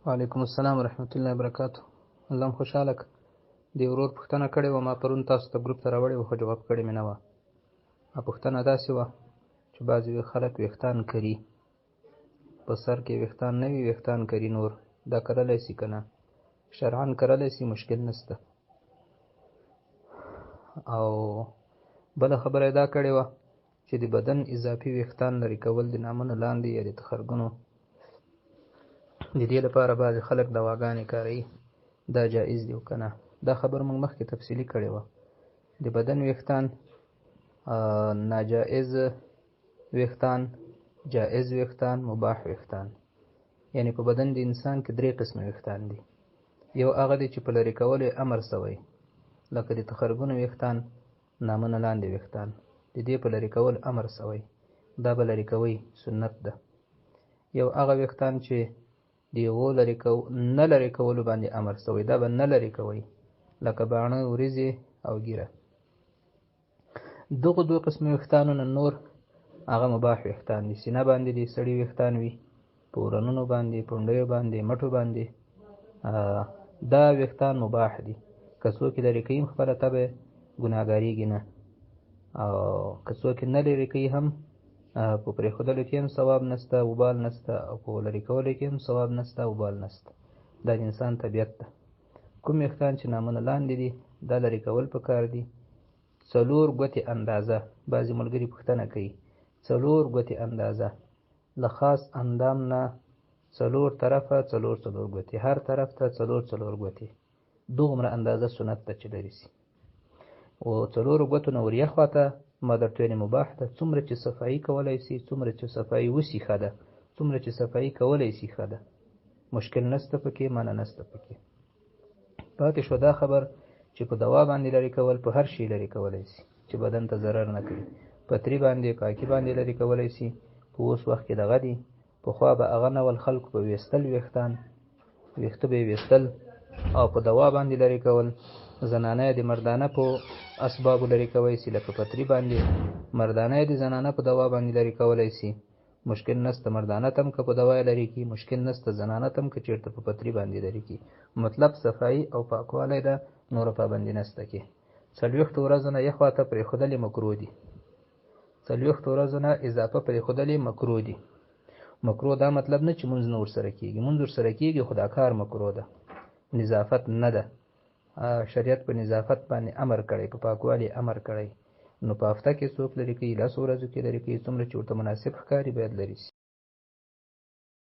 وعلیکم السلام ورحمت الله وبرکاته. الله مو خوشحاله که. دې ورور پوښتنه کړې وه، ما پرون تاسو ته ګروپ ته راوړې وه خو جواب کړې مې نه وه. پوښتنه داسې وه چې بعضې خلک ویښتان کري، په سر کې ویښتان نه وي، ویښتان کري نور، دا کرلی سي که نه؟ شرعا کرلی سي، مشکل نسته. او بله خبره یې دا کړې وه چې د بدن اضافي ویښتان لرې کول د نامونو لاندې یا د تخرګونو د دې لپاره بعضې خلک دواګانې کاروي، دا جایز دی او که نه؟ دا خبر موږ مخکې تفصیلي کړې وه. د بدن ویښتان، ناجائز ویښتان، جائز ویښتان، مباح ویښتان، یعنی په بدن د انسان کې درې قسمه ویښتان دي. یو هغه دی چې په لرې کولو یې امر سوی، لکه د تخرګونو ویښتان، نامونه لاندې ویښتان، د دې په لرې کولو امر سوی، دا به لرې کوئ، سنت ده. یو هغه ویښتان چې د هغو لرې کو نه لرې کولو باندې امر سوی، دا به نه لرې کوئ، لکه باڼه، وریځې او ږیره. دغو دوه قسمه ویښتانو نه نور هغه مباح ویښتان دي. سینه باندې د سړي ویښتان وي، په ورنونو باندې، پونډیو باندې، مټو باندې، دا ویښتان مباح دي. که څوک یې لرې کوي هم خپله طبع ګناهګاریږي نه، او که څوک یې نه لرې کوي هم په پرېښودلو کې هم ثواب نسته، وبال نسته، او په لرې کولو کې هم ثواب نسته، وبال نسته. دا د انسان طبیعت ده. کوم ویښتان چې نامونه لاندې دي دا لرې کول پکار دي. څلور ګوتې اندازه، بعضې ملګري پوښتنه کوي، څلور ګوتې اندازه له خاص اندام نه څلور طرفه څلور څلور ګوتې، هر طرف ته څلور څلور ګوتې، دغومره اندازه سنت ده چې لرې سي. او څلورو ګوتو نه وریا خواته ما درته ویلې مباح ده. څومره چې صفایي کولای سي، څومره چې صفایي وسي ښه ده، څومره چې صفایي کولای سي ښه ده، مشکل نسته پکې، منع نسته پکې. پاتې شو دا خبر چې په دوا باندې لرې کول، په هر شي لرې کولای سي چې بدن ته ضرر نه کوي، په تري باندې، پاکي باندې لرې کولای سي. په اوس وخت کې دغه دي، پخوا به هغه نه ول، خلکو به ویستل ویښتان، ویښته به یې ویستل او په دوا باندې لرې کول. زنانه یې د مردانه په اسبابو لرې کوی سي، لکه په تري باندې، مردانه یې د زنانه په دوا باندې لرې کولی سي، مشکل نسته. مردانه تم که په دوا لرې کی مشکل نسته، زنانه تم که چیرته په پتري باندې لرې کی. مطلب صفایي او پاکوالی ده، نوره پابندي نسته کې. څلوېښتو ورځو نه یخواته پرېښودلې مکروه دي، څلوېښتو ورځو نه اضافه پرېښودلې مکروه دي. مکروه دا مطلب نه چې مونځ نه ورسره کیږي، مونځ ورسره کیږي، خو دا کار مکروه ده، نظافت نه ده. شریعت په نظافت باندې امر کړی، په پاکوالي امر کړی. نو په هفته کې څوک لرې کوي، لسو ورځو کې لرې کوي، څومره چې ورته مناسب ښکاري باید لرې سي.